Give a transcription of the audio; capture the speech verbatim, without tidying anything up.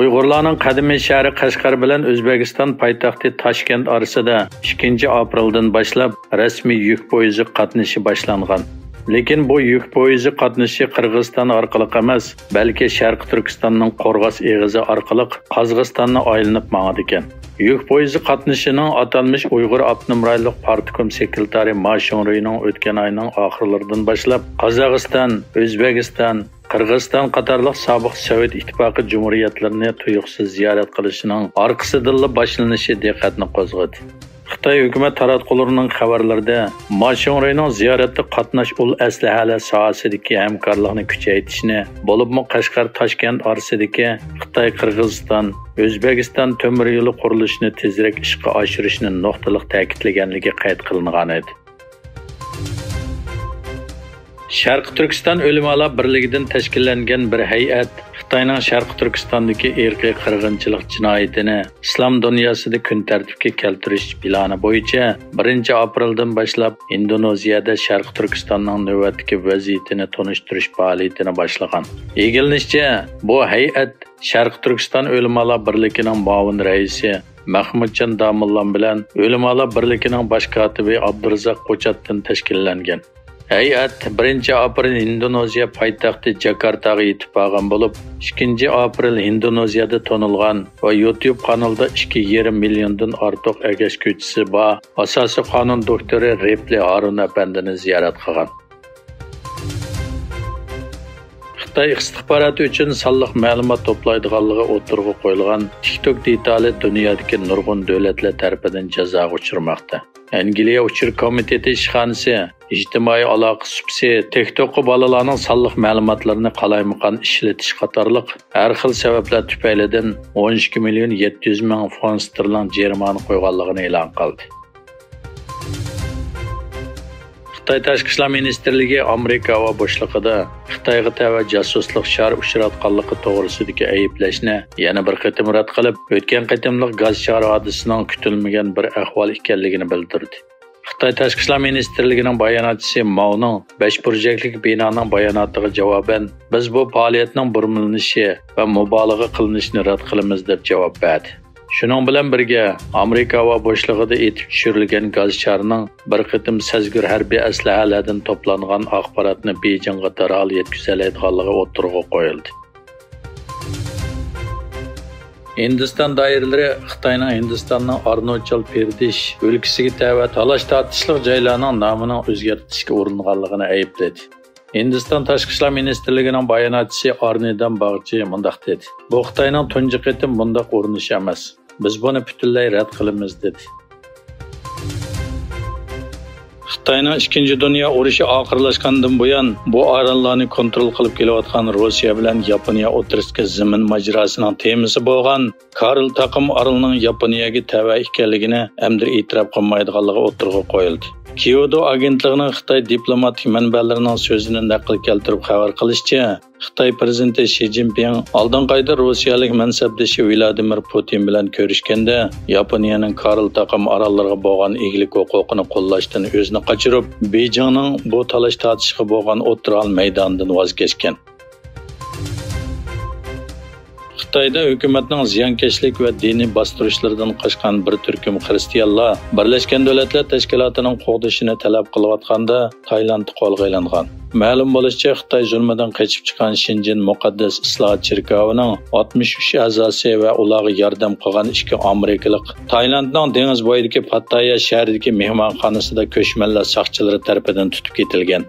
ئۇيغۇرلارنىڭ قەدىمىي شەھىرى قەشقەر بىلەن ئۆزبېكىستان پايتەختى تاشكەنت ئارىسىدا ئىككىنچى ئاپرېلدىن باشلاپ رەسمىي يۈك پويىزى قاتنىشى باشلانغان. لېكىن بۇ يۈك پويىزى قاتنىشى قىرغىزىستان ئارقىلىق ئەمەس، بەلكى شەرقىي تۈركىستاننىڭ قورغاس ئېغىزى ئارقىلىق قازاقىستاننى ئايلىنىپ ماڭىدىكەن. يۈك پويىزى قاتنىشىنىڭ ئاتالمىش ئۇيغۇر ئاپتونوم رايونلۇق پارتكوم سېكرېتارى ما شۇڭرۇينىڭ ئۆتكەن ئاينىڭ ئاخىرلىرىدىن باشلاپ قازاقىستان، ئۆزبېكىستان، قىرغىزىستان قاتارلىق سابىق سوۋېت ئىتتىپاقى جۇمھۇرىيەتلىرىنى تۇيۇقسىز زىيارەت قىلىشىنىڭ ئارقىسىدىنلا باشلىنىشى دىققەتنى قوزغىدى. خىتاي ھۆكۈمەت تاراتقۇلىرىنىڭ خەۋەرلىرىدە ما شۇڭرۇينىڭ زىيارەتتە قاتناش ئۇل ئەسلىھەلەر ساھەسىدىكى ھەمكارلىقنى كۈچەيتىشنى، بولۇپمۇ قەشقەر تاشكەنت ئارىسىدىكى خىتاي قىرغىزىستان، ئۆزبېكىستان تۆمۈر يولى قۇرۇلۇشىنى تېزرەك ئىشقا ئاشۇرۇشنى نۇقتىلىق تەكىتلىگەنلىكى قەيت قىلىنغانىدى. شەرقىي تۈركىستان ئۆلىمالار بىرلىكىدىن تەشكىللەنگەن بىر ھەيئەت خىتاينىڭ شەرقىي تۈركىستاندىكى ئىرقىي قىرغىنچىلىق جىنايىتىنى ئىسلام دۇنياسىدا كۈن تەرتىپكە كەلتۈرۈش پىلانى بويىچە بىرىنچى ئاپرېلدىن باشلاپ ئىندونېزىيەدە شەرقىي تۈركىستاننىڭ نۆۋەتتىكى ۋەزىيىتىنى تونۇشتۇرۇش پائالىيىتىنى باشلىغان. ئىگىلىنىشىچە، بۇ ھەيئەت شەرقىي تۈركىستان ئۆلىمالار بىرلىكىنىڭ مۇئاۋىن رەئىسى مەخمۇتجان داموللام بىلەن ئۆلىمالار بىرلىكىنىڭ باش كاتىپى ئابدۇرازاق قوچاتتىن تەشكىللەنگەن. ھەيئەت بىرىنچى ئاپرېل ئىندونېزىيە پايتەختى جاكارتاغا يېتىپ بارغان بولۇپ، ئىككىنچى ئاپرېل ئىندونېزىيەدە تونۇلغان ۋە يۇتيۇب قانىلىدا ئىككى يېرىم مىليوندىن ئارتۇق ئەگەشكۈچىسى بار ئاساسىي قانۇن دوكتورى رىپلى ھارۇن ئەپەندىنى زىيارەت قىلغان. خىتاي ئىستىخباراتى ئۈچۈن سانلىق مەلۇمات توپلايدىغانلىقى ئوتتۇرىغا قويۇلغان تىك توك دېتالى دۇنيادىكى نۇرغۇن دۆلەتلەر تەرىپىدىن جازاغا ئۇچرىماقتا. ئەنگلىيە ئۇچۇر كومىتېتى ئىشخانىسى ئىجتىمائىي ئالاقە سۇپىسى تىك توكقا بالىلارنىڭ سانلىق مەلۇماتلىرىنى قالايمىقان ئىشلىتىش قاتارلىق ھەر خىل سەۋەبلەر تۈپەيلىدىن ئون ئىككى مىليون يەتتە يۈز مىڭ فونت ستېرلىڭ جەرىمانە قويغانلىقىنى ئېلان قىلدى. خىتاي تاشقى ئىشلار مىنىستىرلىكى ئامېرىكا ھاۋا بوشلۇقىدا خىتايغا تەۋە جاسۇسلۇق شارى ئۇچراتقانلىقى توغرىسىدىكى ئەيىبلەشنى يەنە بىر قېتىم رەت قىلىپ، ئۆتكەن قېتىملىق گاز شارى ھادىسىسىنىڭ كۈتۈلمىگەن بىر ئەھۋال ئىكەنلىكىنى بىلدۈردى. خىتاي تاشقى ئىشلار مىنىستىرلىكىنىڭ باياناتچىسى ماۋنىڭ بەش بۇرجەكلىك بىنانىڭ باياناتىغا جاۋابەن، بىز بۇ پائالىيەتنىڭ بۇرمىلىنىشى ۋە مۇبالىغە قىلىنىشىنى رەت قىلىمىز، دەپ جاۋاب بەردى. شۇنىڭ بىلەن بىرگە، ئامېرىكا ھاۋا بوشلۇقىدا ئېتىپ چۈشۈرۈلگەن گاز شارىنىڭ بىر قېتىم سەزگۈر ھەربىي ئەسلىھەلەردىن توپلانغان ئاخباراتنى بېيجىڭغا دەرھال يەتكۈزەلەيدىغانلىقى ئوتتۇرىغا قويۇلدى. ھىندىستان دائىرىلىرى خىتاينىڭ ھىندىستاننىڭ ئارۇناچال پردېش ئۆلكىسىگە تەۋە تالاش-تارتىشلىق جايلارنىڭ نامىنىڭ ئۆزگەرتىشكە ئۇرۇنغانلىقىنى ئەيىبلىدى. ھىندىستان تاشقى ئىشلار مىنىستىرلىكىنىڭ باياناتچىسى ئارنىدام باغچى مۇنداق دېدى: بۇ خىتاينىڭ تۇنجى قېتىم بۇنداق ئۇرۇنۇشى ئەمەس. بىز بۇنى پۈتۈنلەي رەت قىلىمىز، دېدى. خىتاينىڭ ئىككىنچى دۇنيا ئۇرۇشى ئاخىرلاشقاندىن بۇيان، بۇ ئاراللارنى كونترول قىلىپ كېلىۋاتقان روسىيە بىلەن ياپونىيە ئوتتۇرىسىدىكى زېمىن ماجىراسىنىڭ تېمىسى بولغان كارل تاقىم ئارىلىنىڭ ياپونىيەگە تەۋە ئىكەنلىكىنى ئەمدى ئېتىراپ قىلمايدىغانلىقى ئوتتۇرىغا قويۇلدى. كيودو ئاگېنتلىقىنىڭ خىتاي دىپلوماتىك مەنبەلىرىنىڭ سۆزىنى نەقىل كەلتۈرۈپ خەۋەر قىلىشىچە، خىتاي پىرېزىدېنتى شى جىنپىڭ ئالدىنقى ئايدا روسىيەلىك مەنسەپدىشى ۋلادىمىر پۇتىن بىلەن كۆرۈشكەندە، ياپونىيەنىڭ كارل تاقىم ئاراللىرىغا بولغان ئىگىلىك ھوقۇقىنى قوللاشتىن ئۆزىنى قاچۇرۇپ، بېيجىڭنىڭ بۇ تالاش-تارتىشقا بولغان ئوتتۇرا ھال مەيدانىدىن ۋاز كەچكەن. خىتايدا ھۆكۈمەتنىڭ زىيانكەشلىك ۋە دىنىي باستۇرۇشلىرىدىن قاچقان بىر تۈركۈم خىرىستىيانلار بىرلەشكەن دۆلەتلەر تەشكىلاتىنىڭ قوغدىشىنى تەلەپ قىلىۋاتقاندا، تايلاند قولغا ئېلىنغان. مەلۇم بولۇشىچە، خىتاي زۇلمىدىن قېچىپ چىققان شېنجېن مۇقەددەس ئىسلاھات چېركاۋىنىڭ ئاتمىش ئۈچ ئەزاسى ۋە ئۇلارغا ياردەم قىلغان ئىككى ئامېرىكىلىق تايلاندنىڭ دېڭىز بويىدىكى پاتتايا شەھىرىدىكى مېھمانخانىسىدا كۆچمەنلەر ساقچىلىرى تەرىپىدىن تۇتۇپ كېتىلگەن.